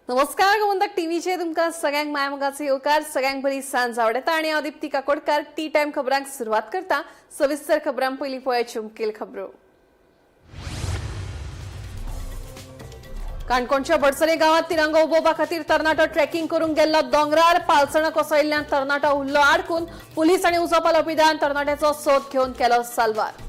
नमस्कार, गोमंतक टीव्हीचेर तुमकां सगळ्यांक मायामोगाचो येवकार. सगळ्यांक बरी सांज आवडटा आनी हांव दीप्ती काकोडकार टी टायम खबरांक सुरवात करता. सविस्तर खबरां पयलीं पळयाच्यो मुखेल खबरो. काणकोणच्या भडसरे गांवात तिरंगो उबोवपा खातीर तरणाटो ट्रेकिंग करूंक गेल्लो दोंगरार. पालसणां कोसळिल्ल्यान तरणाटो उरलो आडकून. पुलीस आनी उजो पालोवपी दळान तरणाट्याचो सोद घेवन केलो साल्वार.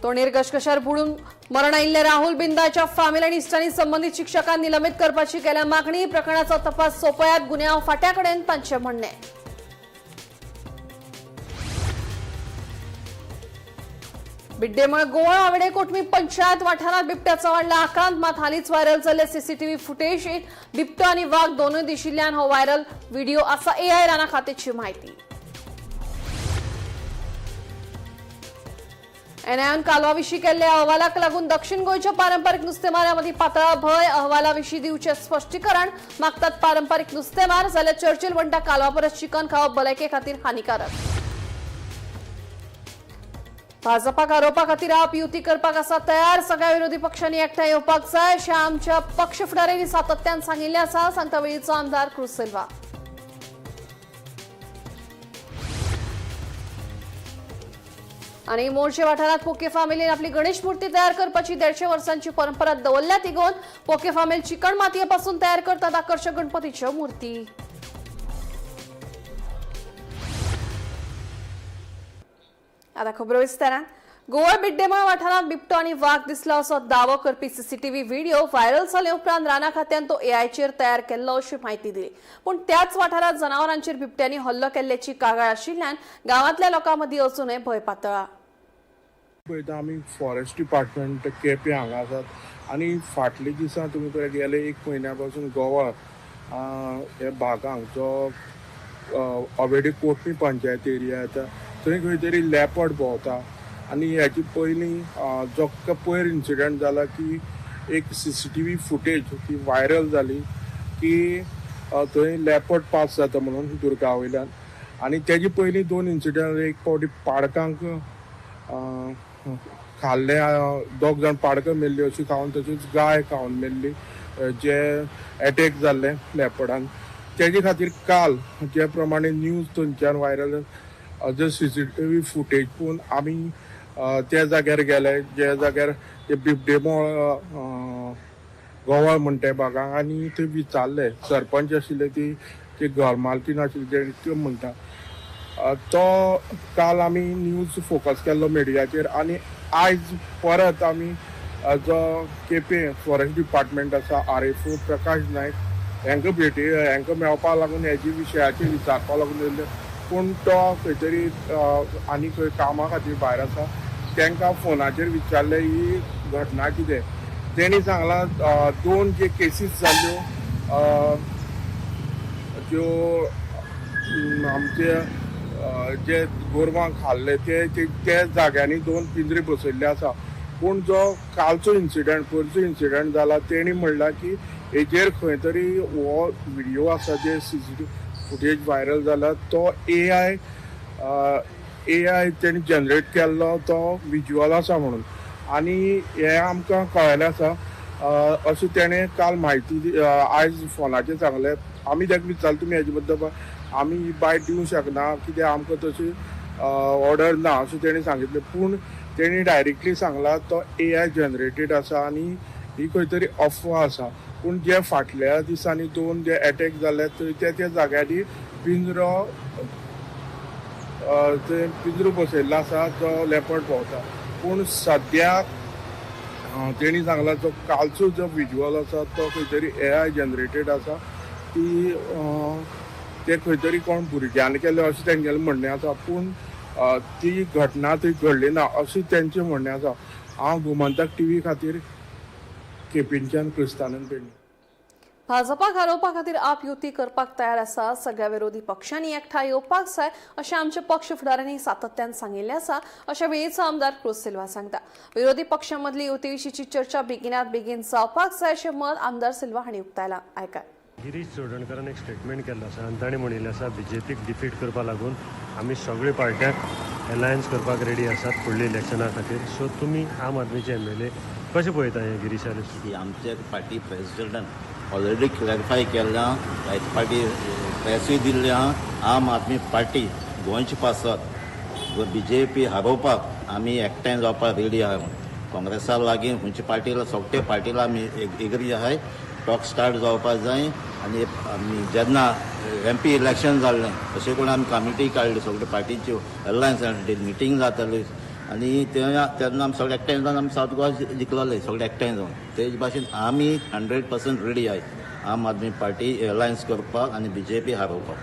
तोणेर घशघशार बुडून मरण आयिल्ल्या राहुल बिंदाच्या फामील आनी इश्टांनी संबंदीत शिक्षकांक निलंबीत करपाची केल्या मागणी. प्रकरणाचो तपास सोंपयात, गुन्यांव फाट्या कडेन तांचें म्हणणें. बिड्डेमळ गोवा आवेडे कोटमी पंचायत वाठारांत बिबट्याचो वाडला आकांत. मात हालींच व्हायरल जाल्ले सीसीटीव्ही फुटेजीत बिबटो आनी वाग दोनूय दिशिल्ल्यान हो व्हायरल व्हिडिओ आसा. एआय राना खात्याची म्हायती. एनआयएन कालवाविशीं केल्ल्या अहवालाक लागून दक्षिण गोंयच्या पारंपरीक नुस्तेमारा मदीं पातळा भंय. अहवालाविशीं दिवचें स्पश्टीकरण मागतात पारंपरीक नुस्तेमार. जाल्यार चर्चिल म्हणटा कालवा परस चिकन खावप भलायके खातीर हानिकारक. भाजपाक आरोपा खातीर आप युती करपाक आसा तयार. सगळ्या विरोधी पक्षांनी एकठांय येवपाक जाय अशें आमच्या पक्ष फुडाऱ्यांनी सातत्यान सांगिल्लें आसा, सांगता वेळीचो आमदार क्रुज सिल्वा. आनी मोर्चे वाठारांत पोके फामिलीन आपली गणेश मूर्ती तयार करपाची 150 वर्सांची परंपरा दवरल्या तिगोवन. पोके फामील चिकण मातये पासून तयार करतात आकर्षक गणपतीच्यो मूर्ती. आता खबरो विस्तारान. गोवा बिड्डेमळ वाठारांत बिबटो आनी वाग दिसला असो दावो करपी सीसीटीव्ही व्हिडिओ व्हायरल जाले उपरांत राना खात्यान तो एआयचेर तयार केल्लो अशी म्हायती दिली. पूण त्याच वाठारांत जनावरांचेर बिबट्यांनी हल्लो केल्ल्याची कागाळ आशिल्ल्यान गांवांतल्या लोकां मदीं अजूनय भंय पातळा. पळयता आमी फॉरेस्ट डिपार्टमेंट केपें हांगा आसात आनी फाटल्या दिसा तुमी पळय गेले एक म्हयन्या पासून गोवा हे भागांक जो ऑलरेडी कोटमी पंचायत एरिया येता थंय खंय तरी लेपर्ड भोंवता. आनी हेची पयलीं जो पयर इन्सिडंट जाला की एक CCTV footage ती व्हायरल जाली की थंय लेपर्ड पास जाता म्हणून दुर्गा वयल्यान. आनी तेजे पयलीं दोन इन्सिडंट, एक फावटी पाडकांक खाल्ले, दोग जाण पाडकां मेल्ली अशी खावन, तशीच गाय खावन मेल्ली जे एटॅक जाल्ले लेपर्डान. तेजे खातीर काल जे प्रमाणे न्यूज थंयच्यान व्हायरल जे CCTV footage पळोवन आमी त्या जाग्यार गेले, ज्या जाग्यार ते बिबडेमोळ गोवा म्हणटा भागांक, आनी थंय विचारले सरपंच आशिल्ले ती घर मालकीन आशिल्ली त्यो म्हणटा. तो काल आमी न्यूज फोकस केल्लो मिडियाचेर आनी आयज परत आमी जो केपें फॉरेस्ट डिपार्टमेंट आसा RFO Prakash Naik हांकां भेटी, हांकां मेळपाक लागून हेजे विशयाचेर विचारपाक लागून येयल्ले. पूण तो खंय तरी आनी खंय कामा खातीर भायर आसा. तांकां फोनाचेर विचारलें ही घटना कितें, तेणी सांगलां दोन जे केसीस जाल्ल्यो ज्यो आमचे जे गोरवांक खाल्ले ते ते जाग्यांनी दोन पिंजरे बसयल्ले आसा. पूण जो कालचो इन्सिडंट पयरचो इन्सिडंट जाला तेणी म्हणलां की हेजेर खंय तरी हो व्हिडियो आसा जे CCTV footage viral जाला तो एआय तेणी जनरेट केल्लो तो विज्युअल आसा म्हणून. आनी हें आमकां कळ्ळेलें आसा अशें तेणें काल म्हायती आयज फोनाचेर सांगलें. आमी ताका विचारलें तुमी हेजे बद्दल आमी ही बायट दिवंक शकना कित्याक आमकां तशी ऑर्डर ना अशें तेणी सांगितलें. पूण तेणी डायरेक्टली सांगला तो एआय जनरेटेड आसा आनी ही खंय तरी अफवा आसा. पूण जे फाटल्या दिसांनी दोन जे एटॅक जाले थंय त्या त्या जाग्यांनी पिंजरो थंय पिंजरो बसयल्लो आसा जो लेपर्ड भोंवता. पूण सद्या तेणी सांगला जो कालचो जो विज्युअल आसा तो खंय तरी एआय जनरेटेड आसा, ती ते खंय तरी कोण भुरग्यांनी केल्लें अशें तेंगेलें म्हणणें आसा. पूण ती घटना थंय घडली ना अशें तेंचें म्हणणें आसा. हांव गोमंतक टीव्ही खातीर केपेंच्यान क्रिस्तानंद पेडणे. भाजपाक हारोवपा खातीर आप युती करपाक तयार आसा. सगळ्या विरोधी पक्षांनी एकठांय येवपाक जाय अशें आमच्या पक्ष फुडाऱ्यांनी सातत्यान सांगिल्लें आसा, अशें वेळीचो आमदार क्रुज सिल्वा सांगता. विरोधी पक्षां मदली युती विशींची चर्चा बेगिनात बेगीन जावपाक जाय अशें मत आमदार सिल्वा हांणी उक्तायलां. आयकात. गिरीश चोडणकारान एक स्टेटमेंट केल्लो आसा आनी ताणें म्हणिल्लें आसा बीजेपीक डिफीट करपा लागून आमी सगळे पार्ट्यांक एलायन्स करपाक रेडी आसात फुडल्या इलेक्शना खातीर. सो तुमी आम आदमीचे MLA कशें पळयता हें गिरीशाले? की आमचे पार्टी प्रेसिडेंटान ऑलरेडी क्लॅरिफाय केल्लें आहा, जायते पार्टी प्रेसूय दिल्लें आहा. आम आदमी पार्टी गोंयचे पासत बीजेपी हारोवपाक आमी एकठांय जावपाक रेडी आहा. काँग्रेसा लागीं खंयच्या पार्टीला सगळे पार्टीला आमी एग्री आहाय. टॉक स्टार्ट जावपाक जाय. आनी आमी जेन्ना एमपी इलेक्शन जाल्लें अशें करून आमी कमिटी काडली, सगळे पार्टीच्यो अलायन्स मिटींग जाताली आनी तेन्ना आमी सगळे एकठांय जावन आमी सावथ गोवा जिखलेले सगळे एकठांय जावन. तेज भाशेन आमी 100% रेडी आहाय आम आदमी पार्टी अलायन्स करपाक आनी बीजेपी हारोवपाक.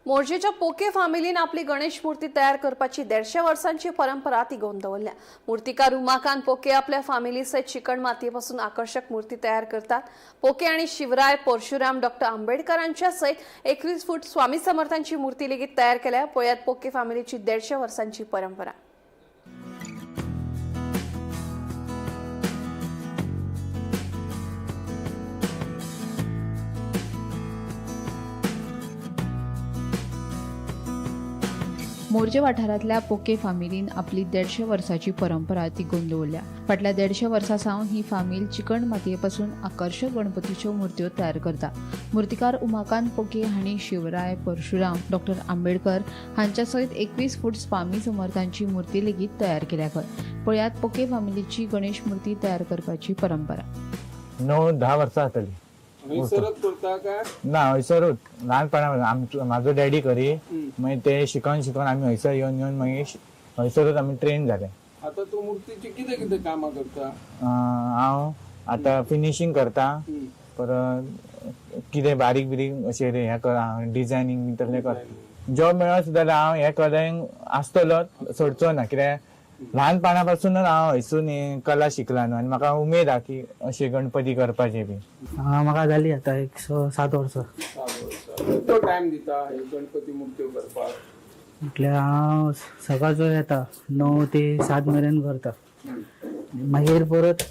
मोरजेच्या पोके फामिलीन आपली गणेश मूर्ती तयार करपाची 150 वर्सांची परंपरा तिगोवन दवरल्या. मूर्तिकार उमाकांत पोके आपल्या फामिली सयत चिकण मातयेपासून आकर्षक मूर्ती तयार करतात. पोके आणि शिवराय, परशुराम, डॉक्टर आंबेडकरांच्या सयत 21 फूट स्वामी समर्थांची मूर्ती लेगीत तयार केल्या. पळयात पोके फामिलीची 150 वर्सांची परंपरा. मोरजे वाठारांतल्या पोके फामिलीन आपली 150 वर्साची परंपरा तिगोवन दवरल्या. फाटल्या 150 वर्सां सावन ही फामील चिकण मातयेपासून आकर्शक गणपतीच्यो मूर्त्यो तयार करता. मूर्तिकार उमाकांत पोके हांणी शिवराय, परशुराम, डॉक्टर आंबेडकर हांच्या सयत 21 फूट स्वामी समर्थांची मूर्ती लेगीत तयार केल्या खंय. पळयात पोके फामिलीची गणेश मूर्ती तयार करपाची परंपरा. 9-10 वर्सां जातली. हयसरच करता काय ना, हयसरूच ल्हानपणा आमचो म्हाजो डॅडी करी, मागीर ते शिकोन शिकोन आमी हयसर येवन येवन मागीर हयसरूच आमी ट्रेन जाले. आता तूं मूर्तीची कितें कितें कामां करता? हांव आतां फिनिशींग करता, परत कितें बारीक बिरीक अशें हें डिजायनींग बी तसलें करता. जॉब मेळत जाल्यार हांव हे कलेन आसतलोच, सोडचो ना. कित्याक ल्हानपणा पासूनच हांव हयसून ही कला शिकला न्हू आनी म्हाका उमेद आहा की अशें गणपती करपाचे बी. म्हाका जाली आतां एक 6-7 वर्सां. 7 वर्सां. कितलो टायम दिता हे गणपती मूर्त्यो करपाक? म्हटल्यार हांव सकाळचो येता 9 ते 7 मेरेन करता. मागीर परत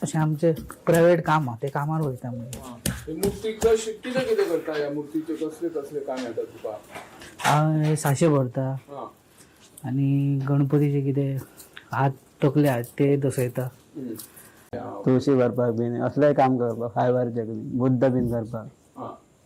अशें आमचें प्रायवेट काम आहा ते कामार वयता. मागीर मूर्ती कशी कितें कितें करता? ह्या मूर्तीचे कसले कसले काम येता तुका? हांव हे सांशे भरता आनी गणपतीचे कितें हात तकले हात ते दसयता. तुळशी भरपाक बीन असलें काम करपाक, फायबरचे बुद्ध बीन करपाक.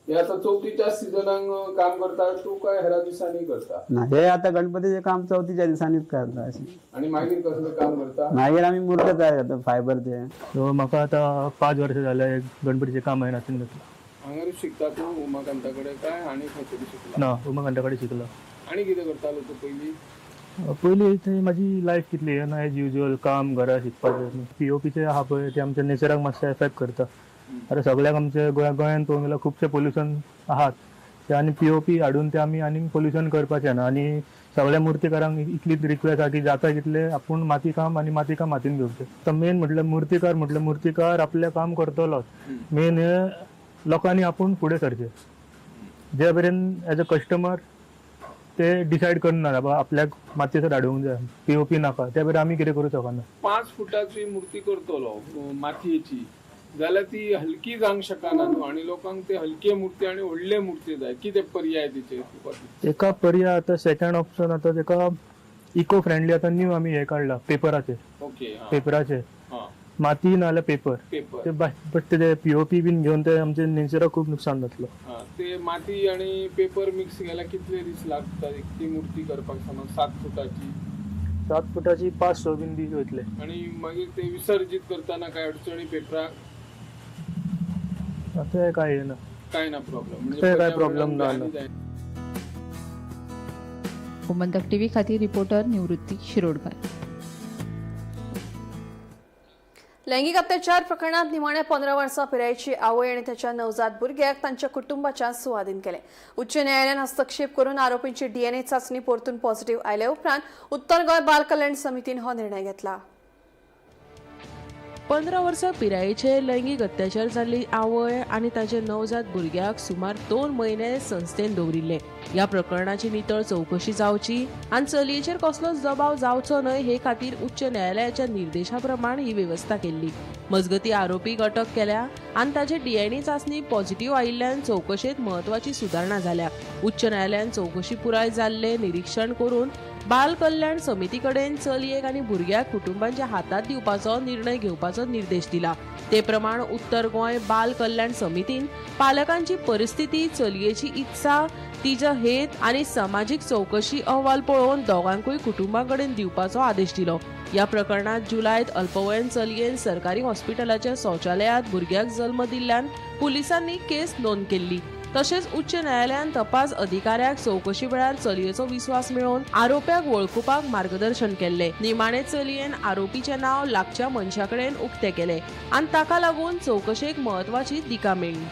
हे आता चवथीच्या सिजनाक काम करता तूं काय हेरा दिसांनी करता? ना, हे आता गणपतीचे काम चवथीच्या दिसांनीच करता अशें. आनी मागीर कसलें काम करता? मागीर आमी मूर्त तयार करता फायबरचे. सो म्हाका आतां 5 वर्सां जाले गणपतीचें काम हांवें हातीन घेतलां. हांगारूच शिकता तूं उमाकांता कडेन काय आनी खंय तरी शिकला? ना, उमाकांता कडेन शिकला. आनी कितें करतालो तूं पयलीं? पयलीं थंय म्हाजी लायफ कितली ना एज युजल काम घरा शिकपाचें. पीओपीचें आहा पळय तें आमच्या नेचराक मातशें एफेक्ट करता. आतां सगळ्याक आमच्या गोंयांत पळोवंक गेल्यार खुबशें पोल्युशन आहात ते आनी पीओपी हाडून ते आमी आनीक पोल्युशन करपाचें ना. आनी सगळ्या मुर्तीकारांक इतलीच रिक्वेस्ट आहा की जाता कितले आपूण माती काम आनी माती काम हातीन घेवचें. आतां मेन म्हटल्यार मुर्तीकार म्हटल्यार मुर्तीकार आपलें काम करतलोच. मेन हें लोकांनी आपूण फुडें सरचें. जे मेरेन एज अ कस्टमर ते डिसायड करना बाबा आपल्याक मातयेचो धाडूंक जाय, पीओपी नाका, त्या मेरेन आमी कितें करूं शकना. 5 फुटाची मूर्ती करतलो मातयेची जाल्यार ती हलकी जावंक शकना न्हू, आनी लोकांक ते हलके मूर्ती आनी व्हडले मूर्ती जाय. कितें पर्याय तिचेर? तेका पर्याय आतां सेकंड ऑप्शन आतां तेका इको फ्रेंडली आतां न्यू आमी हें काडला पेपराचेर. ओके, पेपराचेर माती ना जाल्यार पेपर. पेपर ते बट ते पीओपी बीन घेवन ते आमचे नेचराक खूब नुकसान जातलो. ते माती आनी पेपर मिक्स केल्यार कितले दीस लागता ती मूर्ती करपाक? समज 7 फुटाची. 7 फुटाची 5-6 बीन दीस वयतले. आनी मागीर ते विसर्जीत करतना काय अडचणी पेपराक? आतां काय ना, काय ना प्रॉब्लेम, ते काय प्रॉब्लेम ना. गोमंतक टीव्ही खातीर रिपोर्टर निवृत्ती शिरोडकर. लैंगिक अत्याचार प्रकरणात निमाण्या 15 वर्सां पिरायेची आवय आनी ताच्या नवजात भुरग्याक तांच्या कुटुंबाच्या सुवादीन केले. उच्च न्यायालयान हस्तक्षेप करून आरोपींची डीएनए चाचणी परतून पॉझिटिव्ह आयले उपरांत उत्तर गोंय बाल कल्याण समितीन हो निर्णय घेतला. 15 वर्सां पिरायेचे लैंगिक अत्याचार जाल्ली आवय आनी ताचे नवजात भुरग्याक सुमार 2 म्हयने संस्थेन दवरिल्ले. ह्या प्रकरणाची नितळ चवकशी जावची आनी चलयेचेर कसलोच दबाव जावचो न्हय हे खातीर उच्च न्यायालयाच्या निर्देशा प्रमाण ही वेवस्था केल्ली. मजगती आरोपीक अटक केल्या आनी ताचे डीएनए चाचणी पॉझिटिव्ह आयिल्ल्यान चवकशेंत म्हत्वाची सुदारणा जाल्या. उच्च न्यायालयान चवकशी पुराय जाल्ले निरीक्षण करून बाल कल्याण समिती कडेन चलयेक आनी भुरग्याक कुटुंबांच्या हातांत दिवपाचो निर्णय घेवपाचो निर्देश दिला. ते प्रमाण उत्तर गोंय बाल कल्याण समितीन पालकांची परिस्थिती, चलयेची इत्सा, तिच्या हेत आनी समाजीक चवकशी अहवाल पळोवन दोगांकूय कुटुंबां कडेन दिवपाचो आदेश दिलो. ह्या प्रकरणात जुलयात अल्पवयीन चलयेन सरकारी हॉस्पिटलाच्या शौचालयांत भुरग्याक जल्म दिल्ल्यान पुलिसांनी केस नोंद केल्ली. तशेंच उच्च न्यायालयान तपास अधिकाऱ्याक चवकशी वेळार चलयेचो विस्वास मेळोवन आरोप्याक वळखुपाक मार्गदर्शन केल्लें. निमाणे चलयेन आरोपीचें नांव लागच्या मनशा कडेन उक्तें केलें आनी ताका लागून चवकशेक म्हत्वाची दिका मेळ्ळी.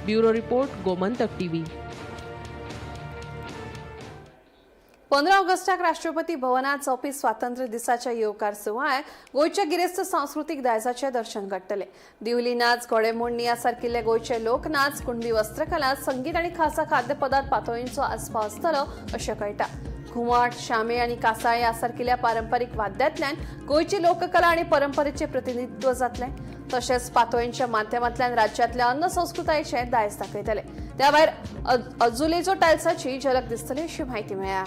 Bureau report, Gomantak TV. 15 ऑगस्टाक राष्ट्रपती भवनात जावपी स्वातंत्र्य दिसाच्या येवकार सुवाळ्यात गोंयच्या गिरेस्त सांस्कृतीक दायजाचें दर्शन घडटलें. दिवली नाच, घोडेमोडणी ह्या सारकिल्ले गोंयचे लोकनाच, कुणबी वस्त्रकला, संगीत आनी खासा खाद्यपदार्थ पातोळींचो आस्पाव आसतलो अशें कळटा. घुमट, शामे आनी कासाळे ह्या सारकिल्ल्या पारंपरीक वाद्यांतल्यान गोंयची लोककला आनी परंपरेचें प्रतिनिधित्व जातलें. तशेंच पातोळींच्या माध्यमांतल्यान राज्यांतल्या अन्न संस्कृतायेचें दायज दाखयतले. त्या भायर अजुलेजो टायल्साची झलक दिसतली अशी म्हायती मेळ्ळ्या.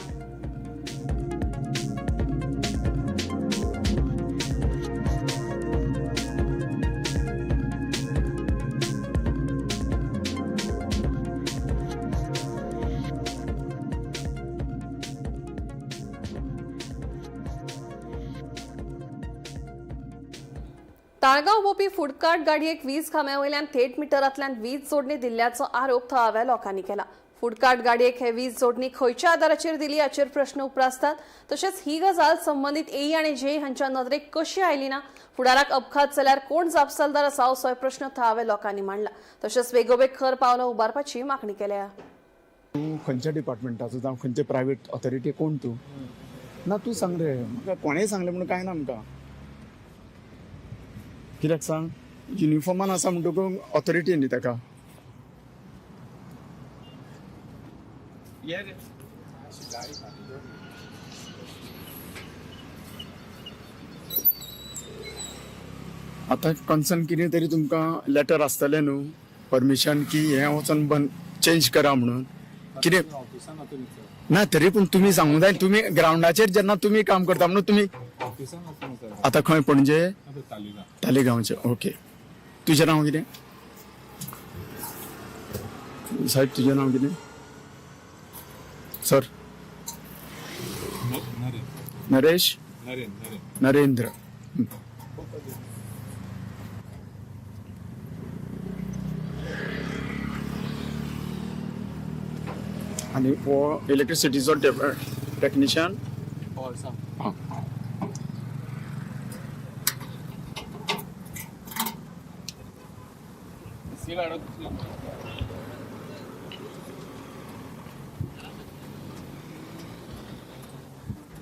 ताळगांव वोपी फूडकार्ट गाडयेक वीज खांब्या वयल्यान थेट मिटरांतल्यान वीज जोडणी दिल्ल्याचो आरोप थळाव्या लोकांनी केला. फूडकार्ट गाडयेक हे वीज जोडणी खंयच्या आदाराचेर दिली हाचेर प्रश्न उप्रासतात. तशेंच ही गजाल संबंदीत एई आनी जे हांच्या नदरेक कशी आयली ना, फुडाराक अपघात जाल्यार कोण जापसालदार आसा असोय प्रश्न थळाव्या लोकांनी मांडला. तशेंच बेगोबेग खर पावलां उबारपाची मागणी केल्या. तूं खंयच्या डिपार्टमेंटाचो जावं खंयचे प्रायवेट ऑथॉरिटी कोण तूं ना तूं सांग रे. म्हाका कोणेय सांगलें म्हणून कांय ना आमकां. कित्याक सांग, युनिफॉर्मान आसा म्हणटकूच ऑथॉरिटी न्ही ताका. आतां कन्सर्न कितें तरी तुमकां लेटर आसतलें न्हू परमिशन की हें वचोन बंद चेंज करा म्हणून कितें ना तरी पूण तुमी सांगूंक जाय. तुमी ग्रावंडाचेर जेन्ना तुमी काम करता म्हणून तुमी आतां खंय पणजे तालिगांवचे. ओके, तुजें नांव कितें साहेब? तुजें नांव कितें सर? नरेश नरेंद्र. आनी हो इलेक्ट्रिसिटीचो टेक्निशियन. हां,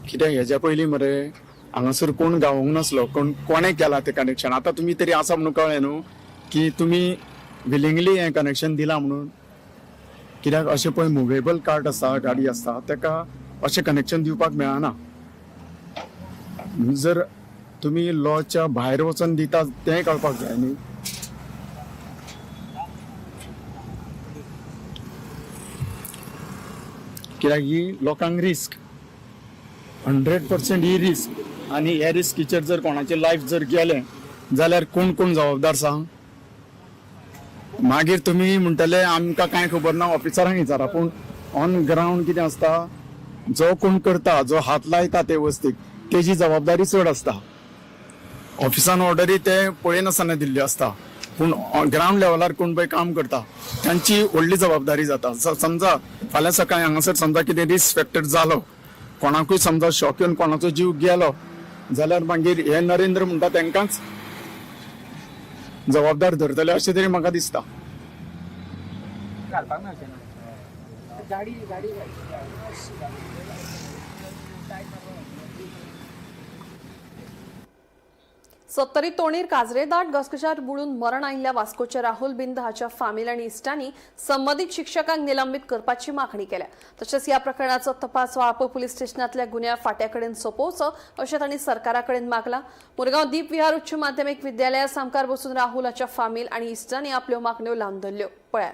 कित्याक हेज्या पयलीं मरे हांगासर कोण गावोंक नासलो, कोण कोणें केलां तें कनेक्शन. आतां तुमी तरी आसा म्हणून कळ्ळें न्हू की तुमी विलिंगली हें कनेक्शन दिलां म्हणून. कित्याक अशें पळय मुवेबल कार्ट आसा, गाडी आसता, ताका अशें कनेक्शन दिवपाक मेळना. जर तुमी लॉच्या भायर वचून दिता तें कळपाक जाय न्ही. कित्याक ही लोकांक रिस्क 100% ही रिस्क. आनी ह्या रिस्कीचेर जर कोणाचें लायफ जर गेलें जाल्यार कोण कोण जबाबदार सांग. मागीर तुमी म्हणटले आमकां कांय खबर ना, ऑफिसरांक विचारा. पूण ऑन ग्रावंड कितें आसता, जो कोण करता, जो हात लायता ते वस्तीक, तेजी जबाबदारी चड आसता. ऑफिसान ऑर्डरी ते पळयनासतना दिल्ल्यो आसता, पूण ग्रावंड लेवलार कोण पळय काम करता तांची व्हडली जबाबदारी जाता. समजा फाल्यां सकाळी हांगासर समजा कितें रिस्क फॅक्टर जालो, कोणाकूय समजा शॉक येवन कोणाचो जीव गेलो जाल्यार मागीर हे नरेंद्र म्हणटा तांकांच जबाबदार धरतले अशें तरी म्हाका दिसता. सत्तरी तोणीर काजरेदाट घसघशार बुडून मरण आयिल्ल्या वास्कोच्या राहुल बिंद हाच्या फामील आनी इश्टांनी संबंदीत शिक्षकांक निलंबीत करपाची मागणी केल्या. तशेंच ह्या प्रकरणाचो तपास वाळपय पुलीस स्टेशनांतल्या गुन्यांव फांट्या कडेन सोंपोवचो अशें तांणी सरकारा कडेन मागलां. मुरगांव दीप विहार उच्च माध्यमीक विद्यालया सामकार बसून राहुल हाच्या फामील आनी इश्टांनी आपल्यो मागण्यो लावन धरल्यो. पळयात.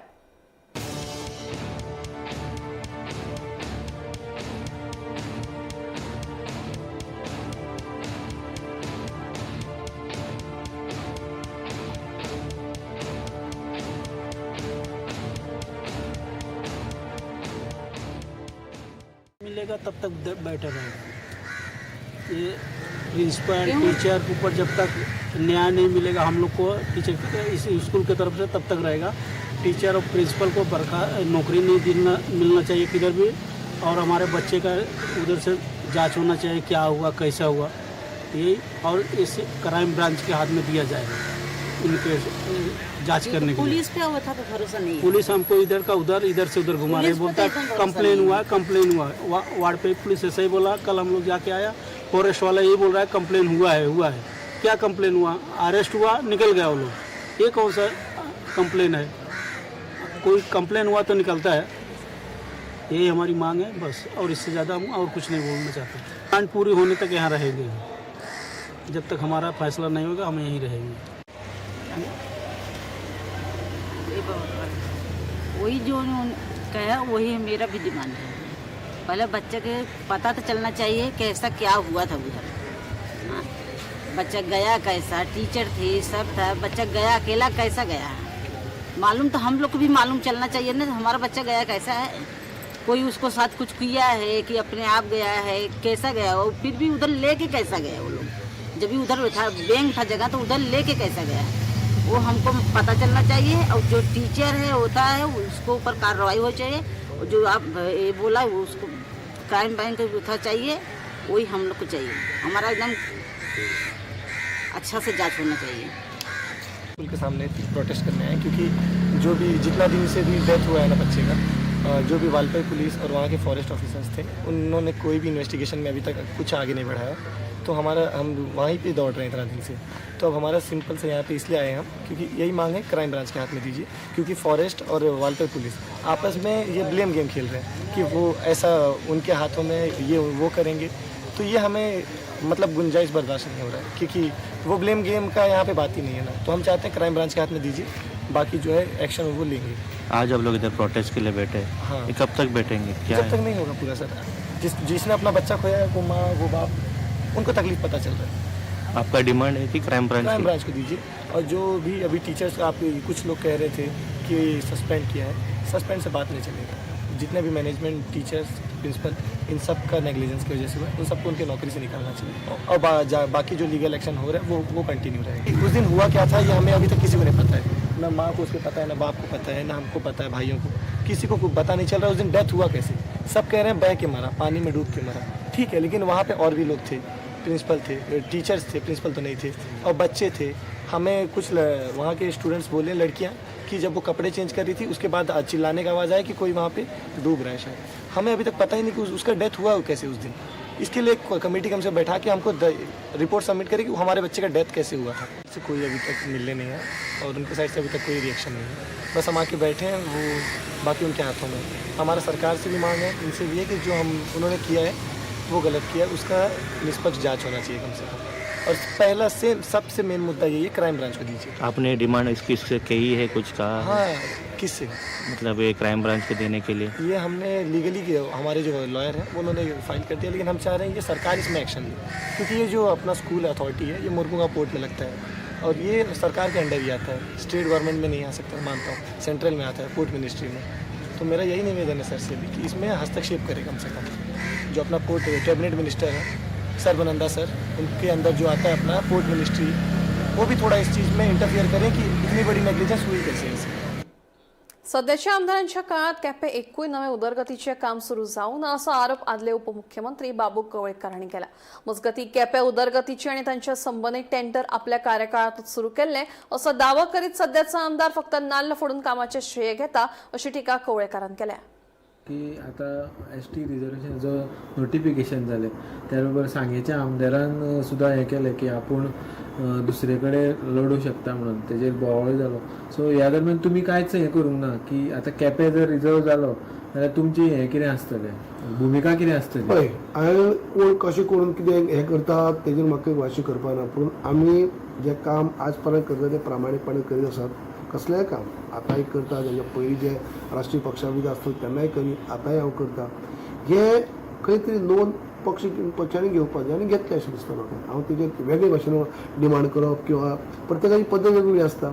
मिलेगा तब तक बैठे रहेंगे। ये प्रिंसिपल टीचर के ऊपर जब तक न्याय नहीं मिलेगा हम लोग को टीचर इस स्कूल की तरफ से, तब तक रहेगा। टीचर और प्रिंसिपल को बरखा नौकरी नहीं देना मिलना चाहिए किधर भी, और हमारे बच्चे का उधर से जांच होना चाहिए, क्या हुआ कैसा हुआ यही, और इस क्राइम ब्रांच के हाथ में दिया जाएगा उनके जांच करने के लिए। पुलिस पे वो था पे भरोसा नहीं है। पुलिस हमको इधर का उधर, इधर से उधर घुमा रही, पुलिस पे बोलता तो एकदम भरोसा कंप्लेन नहीं हुआ है, कंप्लेन हुआ है। वार्ड पे पुलिस ऐसे ही बोला, कल हम लोग जाके आया, फॉरेस्ट वाला यही बोल रहा है कंप्लेन हुआ है, हुआ है। क्या कंप्लेन हुआ? अरेस्ट हुआ, निकल गया वो लोग। ये कौन सा कंप्लेन है? कोई कंप्लेन हुआ तो निकलता है। यही हमारी मांग है बस, और इससे ज़्यादा हम और कुछ नहीं बोलना चाहते। डिमांड पूरी होने तक यहाँ रहेंगे, जब तक हमारा फैसला नहीं होगा हम यहीं रहेंगे। ये वही जो उन्होंने कहा वही मेरा भी डिमांड है। पहले बच्चे के पता तो चलना चाहिए कैसा क्या हुआ था उधर। हाँ, बच्चा गया कैसा, टीचर थी, सब था, बच्चा गया अकेला कैसा गया मालूम तो हम लोग को भी मालूम चलना चाहिए ना, हमारा बच्चा गया कैसा है, कोई उसको साथ कुछ किया है कि अपने आप गया है, कैसा गया और फिर भी उधर लेके कैसा गया वो लोग। जब भी उधर था बैंक था जगह तो उधर लेके कैसा गया वो हमको पता चलना चाहिए। और जो टीचर है होता है उसको ऊपर कार्रवाई हो चाहिए, और जो आप ये बोला वो उसको क्राइम बैंक उठा चाहिए, वही हम लोग को चाहिए। हमारा एकदम अच्छा से जांच होना चाहिए। स्कूल के सामने प्रोटेस्ट करने आए क्योंकि जो भी जितना दिन से भी डेथ हुआ है ना बच्चे का, जो भी वालपाई पुलिस और वहाँ के फॉरेस्ट ऑफिसर्स थे उन्होंने कोई भी इन्वेस्टिगेशन में अभी तक कुछ आगे नहीं बढ़ाया। तो हमारा हम वहीं पे दौड़ रहे हैं इतना दिन से। तो अब हमारा सिंपल से यहाँ पे इसलिए आए हैं हम क्योंकि यही मांग है क्राइम ब्रांच के हाथ में दीजिए, क्योंकि फॉरेस्ट और वालपाई पुलिस आपस में ये ब्लेम गेम खेल रहे हैं कि वो ऐसा उनके हाथों में ये वो करेंगे, तो ये हमें मतलब गुंजाइश बर्दाश्त नहीं हो रहा है क्योंकि वो ब्लेम गेम का यहाँ पे बात ही नहीं है ना। तो हम चाहते हैं क्राइम ब्रांच के हाथ में दीजिए, बाकी जो है एक्शन वो लेंगे। आज आप लोग इधर प्रोटेस्ट के लिए बैठे, हाँ। ये कब तक बैठेंगे? क्या जब तक नहीं होगा पूरा सर। जिसने अपना बच्चा खोया है वो माँ वो बाप उनको तकलीफ पता चल रहा है। आपका डिमांड है कि क्राइम ब्रांच क्राइम ब्रांच को दीजिए। और जो भी अभी टीचर्स आप कुछ लोग कह रहे थे कि सस्पेंड किया है, सस्पेंड से बात नहीं चलेगा। जितने भी मैनेजमेंट टीचर्स प्रिंसिपल इन सब का नेग्लिजेंस की वजह से हुआ, उन सबको उनकी नौकरी से निकालना चाहिए और बाकी जो लीगल एक्शन हो रहा है वो कंटिन्यू रहेगा। उस दिन हुआ क्या था ये हमें अभी तक किसी को नहीं पता है, ना माँ को उसके पता है, ना बाप को पता है, ना हमको पता है, भाइयों को, किसी को पता नहीं चल रहा उस दिन डेथ हुआ कैसे। सब कह रहे हैं बह के मरा, पानी में डूब के मरा, ठीक है, लेकिन वहाँ पर और भी लोग थे, प्रिंसिपल थे, टीचर्स थे, प्रिंसिपल तो नहीं थे, और बच्चे थे। हमें कुछ वहाँ के स्टूडेंट्स बोले, लड़कियाँ, कि जब वो कपड़े चेंज कर रही थी उसके बाद चिल्लाने का आवाज़ आया कि कोई वहाँ पे डूब रहा है शायद। हमें अभी तक पता ही नहीं कि उसका डेथ हुआ कैसे उस दिन। इसके लिए एक कमेटी कम से बैठा के हमको रिपोर्ट सबमिट करे कि हमारे बच्चे का डेथ कैसे हुआ था। इससे कोई अभी तक मिलने नहीं है और उनके साइड से अभी तक कोई रिएक्शन नहीं है। बस हम आके बैठे हैं, वो बाकी उनके हाथों में। हमारा सरकार से भी मांग है, इनसे भी है कि जो हम उन्होंने किया है वो गलत किया, उसका निष्पक्ष जांच होना चाहिए कम से कम। और पहला से सबसे मेन मुद्दा यही है, क्राइम ब्रांच को दीजिए। आपने डिमांड इसकी इससे कही है, कुछ कहा? हाँ, किससे? मतलब ये क्राइम ब्रांच को देने के लिए ये हमने लीगली किया, हमारे जो लॉयर हैं उन्होंने फाइल कर दिया, लेकिन हम चाह रहे हैं कि सरकार इसमें एक्शन ले, क्योंकि ये जो अपना स्कूल अथॉरिटी है ये मुरमुगा पोर्ट में लगता है और ये सरकार के अंडर ही आता है, स्टेट गवर्नमेंट में नहीं आ सकता, मानता हूँ, सेंट्रल में आता है, पोर्ट मिनिस्ट्री में। तो मेरा यही निवेदन है सर से भी कि इसमें हस्तक्षेप करे कम से कम। जो अपना पोर्ट कैबिनेट मिनिस्टर है सर्बानंदा सर, उनके अंदर जो आता है अपना पोर्ट मिनिस्ट्री, वो भी थोड़ा इस चीज़ में इंटरफियर करें कि इतनी बड़ी नेग्लिजेंस हुई कैसे ऐसे। सध्याच्या आमदारांच्या काळात केपे एकूय नवे उदरगतीचे काम सुरू जावंक ना असो आरोप आदले उपमुख्यमंत्री बाबू कवळेकर हांणी केला। मजगती केपे उदरगतीचे आनी तांच्या संबंदीत टेंडर आपल्या कार्यकाळातूच सुरू केल्ले असो दावो करीत सध्याचा आमदार फक्त नाल्ल फोडून कामाचे श्रेय घेता अशी टिका कवळेकरान केल्या। की आतां एस टी रिजर्वेशन जो नोटिफिकेशन जालें त्या बरोबर सांगेच्या आमदारान सुद्दां हें केलें की आपूण दुसरे कडेन लडूं शकता म्हणून तेजेर बोवाळ जालो। सो ह्या दरम्यान तुमी कांयच हें करूंक ना की आतां केपें जर रिजर्व जालो जाल्यार तुमची हें कितें आसतलें, भुमिका कितें आसतली? पळय, हांवें कोण कशें करून कितें हें करता तेजेर म्हाका भाश्य करपा ना, पूण आमी जें काम आज पर्यंत करता तें प्रामाणीकपणान करीत आसात। कसलेंय काम आतांय करता, तेज्या पयलीं जे राष्ट्रीय पक्षा बी आसता तेन्नाय करी, आतांय हांव करता। हें खंय तरी नोंद पक्षांनी घेवपाक जाय आनी घेतलें अशें दिसता म्हाका। हांव तेजेर वेगळे भाशेन डिमांड करप किंवा प्रत्येकाची पद्दत वेगवेगळी आसता।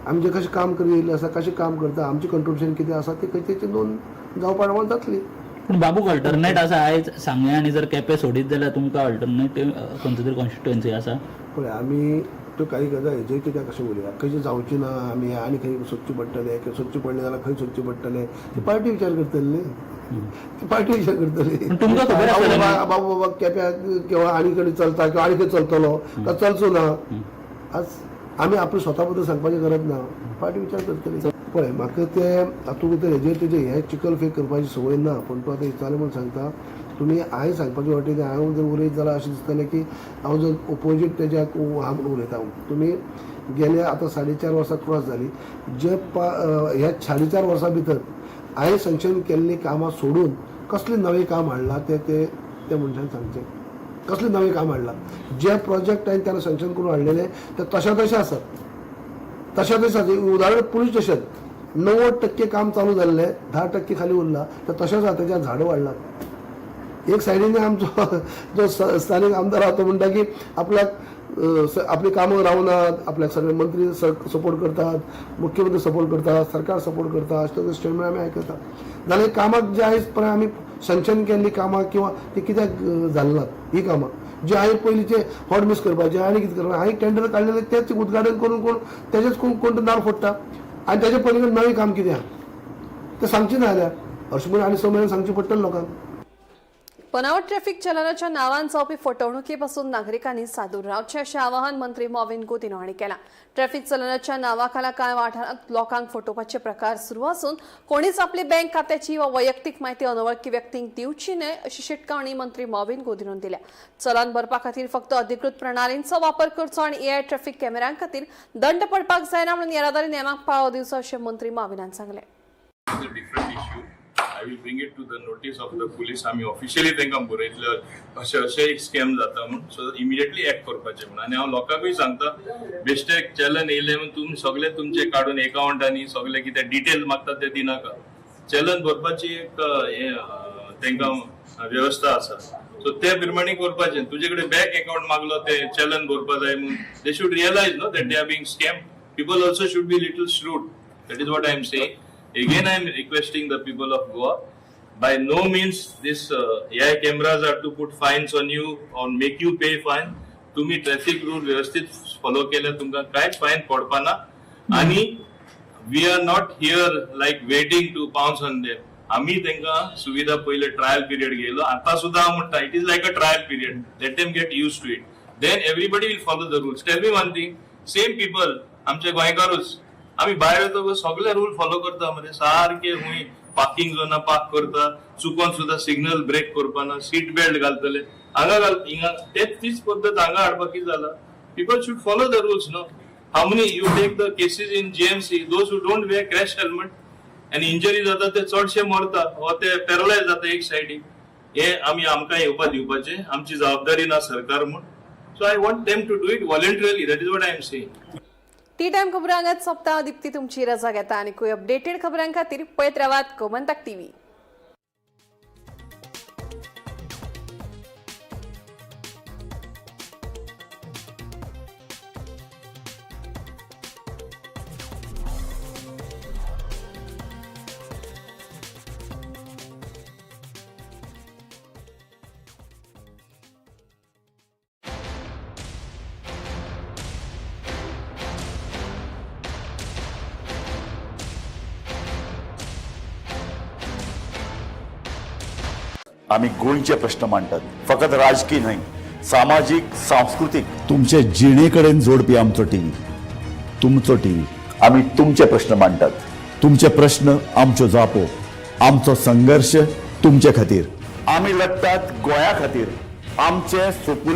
आमी जे कशें काम करीत येयल्ले आसा, कशें काम करता, आमचें कंट्रिब्युशन कितें आसा तें खंय तेची नोंद जावपा प्रमाण जातली। पूण बाबूक अल्टरनेट आसा आयज सांगें आनी जर केपें सोडीत जाल्यार तुमकां अल्टरनेट खंयचो तरी कॉन्स्टिट्युएन्सी आसा. पळय, आमी त्यो काही गजाल हेजेर कित्याक अशें उलया, कशें जावची ना, आमी आनी खंय सोदचें पडटलें, सोदचें पडलें जाल्यार खंय सोदचें पडटलें, ती पार्टी विचार करतली न्ही, ती पार्टी विचार करतली. तुमकां खबर आसतलें न्ही? बाबू बाबा केप्याक किंवा आनी कडेन चलता किंवा आनी खंय चलतलो काय चलचो ना, आज आमी आपल्या स्वता बद्दल सांगपाची गरज ना, पार्टी विचार करतली. पळय, म्हाका ते हातूंत भितर हेजेर तुजें हें चिकल फेक करपाची संवय ना, पूण तूं आतां विचारलें म्हूण सांगता. तुमी हांवें सांगपाचे वाटेन हांव जर उलयत जाल्यार अशें दिसतलें की हांव जर ओपोजीट तेज्या आहा म्हूण उलयता. तुमी गेले आतां 4.5 वर्सां क्रॉस जाली, जे ह्या 4.5 वर्सां भितर हांवें सँक्शन केल्लीं कामां सोडून कसलें नवें काम हाडलां तें ते त्या मनशान सांगचें, कसलें नवें काम हाडलां. जे प्रोजेक्ट हांवें त्याला सँक्शन करून हाडलेले ते तशा तशें आसात, तशा तशें आसा. उदाहरण पुलीस स्टेशन 90% काम चालू जाल्लें, 10% खाली उरलां, ते तशेंच आसा, तेच्या झाडां वाडलां. एक सायडीन आमचो जो स्थानीक आमदार आहा तो म्हणटा की आपल्याक आपली कामां रावनात, आपल्याक सगळे मंत्री सपोर्ट करतात, मुख्यमंत्री सपोर्ट करतात, सरकार सपोर्ट करता, अशें तरेचे स्टेटमेंट आमी आयकता. जाल्यार कामाक जे आयज पर्यंत आमी सँक्शन केल्लीं कामां किंवा ती कित्याक जाली नात, ही कामां जे हांवें पयलींचे हॉट मिस करपाचें आनी कितें करपाचें, हांवें टेंडर काडलेलें तेच उद्घाटन करून कोण तेजेच कोण कोण नार फोडटा आनी तेजे पलीकडे नवें काम कितें आहा तें सांगचें ना जाल्यार अशें म्हणून आनी 6 म्हयन्यान सांगचें पडटलें लोकांक. बनावट ट्रॅफिक चलनाच्या नावान जावपी फटवणुकीपासून नागरिकांनी सादूर रावचें अशें आवाहन मंत्री मॉविन गुदिन्हो हांणी केलां. ट्रॅफिक चलनाच्या नावाखाला कांय वाठारांत लोकांक फटोवपाचे प्रकार सुरू आसून कोणीच आपली बँक खात्याची वा वैयक्तीक म्हायती अनवळखी व्यक्तींक दिवची न्हय अशी शिटकावणी मंत्री मॉविन गुदिन्होन दिल्या. चलन भरपा खातीर फक्त अधिकृत प्रणालींचो वापर करचो आनी एआय ट्रॅफिक कॅमेऱ्यां खातीर दंड पडपाक जायना म्हणून येरादारी नेमाक पाळो दिवचो अशें मंत्री मॉविनान सांगलें. I will bring it to the notice of the police. आमी ऑफिशियली तांकां बरयतले अशें अशें एक स्कॅम जाता म्हूण, सो इमिडिएटली एक्ट करपाचें म्हूण. आनी हांव लोकांकूय सांगता, बेश्टे चलन येयलें म्हूण तुमी सगळे तुमचे काडून एकावंटांनी सगळे कितें डिटेल्स मागता ते दिनाका. चलन भरपाची एक हें तांकां वेवस्था आसा, सो ते प्रमाणे करपाचें. तुजे कडेन बँक एकावंट मागलो ते चलन भरपा जाय म्हूण, they should realise no that they are being scam. People also should be little shrewd. That is what I am saying. Again, I am requesting the people of Goa, by no means this AI cameras are to put fines on you or make you pay fine. तुम्ही traffic rule व्यवस्थित follow केल्यार तुमकां कांयच fine पडपा ना. आनी we are not here like waiting to pounce on them. आमी तांकां सुविधा पयले ट्रायल पिरियड घेयलो, आतां सुद्दां हांव म्हणटा it is like a trial period, let them get used to it, then everybody will follow the rules. Tell me one thing, same people आमचे गोंयकारूच आमी भायर वयतकच सगळे रूल फॉलो करता मरे, सारके हुंय पार्किंग झोना पार्क करता, चुकोन सुद्दां सिग्नल ब्रेक करपाना, सीट बेल्ट घालतले, हांगा घाल हिंगा तेच तीच पद्दत हांगा हाडपाक कितें जाला. People should follow the rules no. How many you take the cases in GMC, those who don't wear crash helmet आनी इंजरी जाता ते चडशे मरता वा ते पॅरलायज जाता एक सायडीक. हे आमी आमकां येवपा दिवपाचें आमची जबाबदारी ना सरकार म्हूण. So I want them to do it voluntarily, that is what I am saying. Tea time खबरां हांगाच सोंपता. दीप्ती तुमची रजा घेता आनी खूंय अपडेटेड खबरां खातीर पळयत रावात गोमंतक टीव्ही. आमी गोंयचे प्रश्न मांडटात, फकत राजकीय न्हय, सामाजीक, सांस्कृतीक, तुमचे जिणे कडेन जोडपी आमचो टीव्ही, तुमचो टीव्ही. आमी तुमचे प्रश्न मांडटात, तुमचे प्रश्न आमच्यो जापो, आमचो संघर्श तुमचे खातीर. आमी लढटात गोंया खातीर, आमचे सुपुल्ले